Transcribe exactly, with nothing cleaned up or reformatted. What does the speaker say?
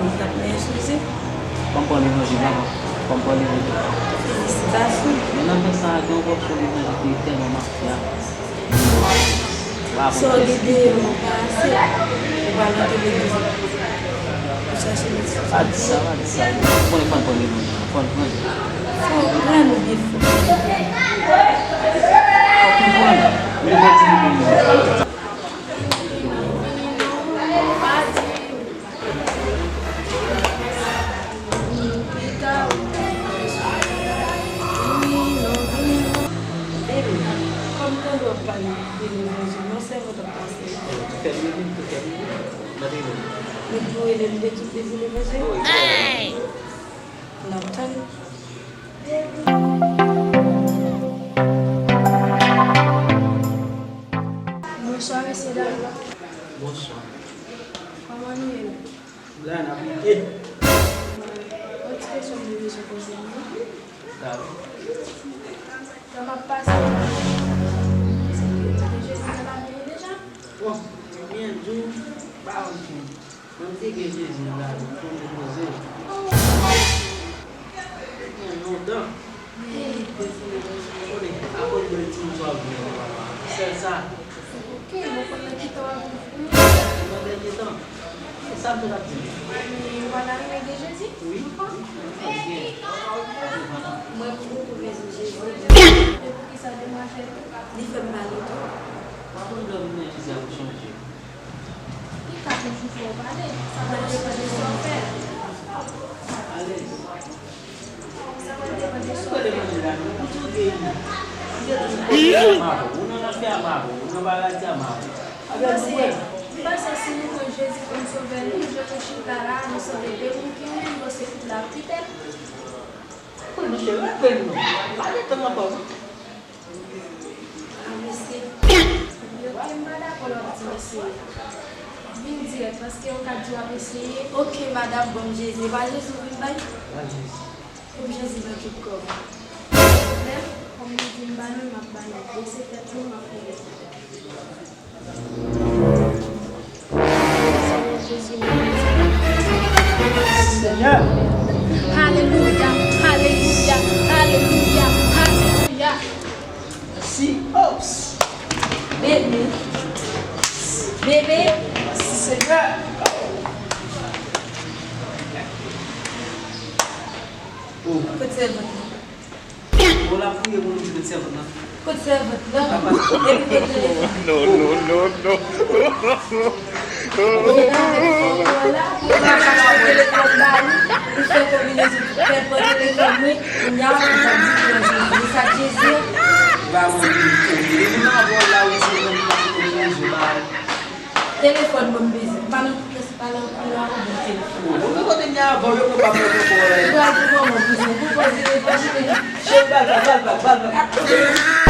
Ou t ap mèye sou li. Kòm pran levanjil la, kòm pran levanjil. Felisitasyon. Men nan tan sa a, gen yon pòsyon levanjil ki tèlman mafya. Sa w gen deyò an pa ase, ou pral antre legliz pou chache medsin. Pa di sa, pa di sa. Ou konnen fò n pran levanjil, fò n pran. Fò w pran nou byen fò. Fò w konprann. Levanjil li menm. Baby, kòm tande w ap pale de levanjil, yon sèvant ap pase. Tou fè m rele, tou fè m rele. N ap rele. Met pou rele m de tout de pou levanjil. N ap tann. Bonswa, mesye dam. Bonswa. Kòman nou ye la? M la, n ap lite. Yon ti kesyon m te bezwen poze w, non? Dakò. Lè m ap pase, se ke Jezi nan lavi w deja? Bon, byen di w, m pa konn si mwen m te gen Jezi nan lavi m pou m te poze l. Te gen lontan. Konnen, akoz de timoun sa w ap vin nan papa, sèl sa. Ok, mwen konn nan ki tan w ap vin. Nan dènye tan. E sa m te t ap di. Men w pa ta renmen gen Jezi? Wi. Mwen poko renmen Jezi. E poukisa demwazèl? Li fè m pale twòp. W ap ann dòmi nan Jezi ap chanje. Li ka toujou fè w pale, sa pral depann de sa w fè. Alèz. Sa pral depann de sa w fè. Ou levanjil la, nou toujou gen li. Ou te toujou kote a m avè w. Ou nan lanfè a m avè w. Ou nan paradi a m avè w. Ou panse, ou panse si nou pran Jezi kòm sovè nou, jan nou chita la, nou sanble de moun ki mouri, nou panse tout la ap kite n? Wi, monchè, reve n non. Pa gen tan ankò. A mesye. Ok, m pa dakò lè w ap di m eseye. Vin dirèk, paske yo ka di w ap eseye. Ok, madanm, ban m Jezi. E pa Jezi w vin bay? Ban Jezi. Ban Jezi nan tout kò m. Pwoblèm, kòm nou di m ba nou, m ap ba nou. E se tèt nou, m ap peye. Senyè. Alelouya, alelouya, alelouya, alelouya. Si, ops. Bebe. Bebe. Mèsi, Senyè. Oh. Kote sèvant lan? Bon, l ap priye pou nou di kote sèvant lan. Kote sèvant lan? Epi kote telefòn? Non, non, non, non. Li avèk fanmi an la, li pa ka pran telefòn ba li, li fè konbinezon pou fè pran telefòn mwen, kounye a, li pa di pran Jezi, li sa Jezi an. Li pa pran Jezi, li menm avè w la, ou di menm li pa pran Jezi, ba. Telefòn mwen m bezwen. M pa nan tout lè, se pa nan kouran ou gen telefòn. Bon, men kote m ye avan, yo pran pa pran ankò la. Ou pral di kòman, kouzen? Pou koze, pou koze. Chè, bal, bal, bal, bal, bal.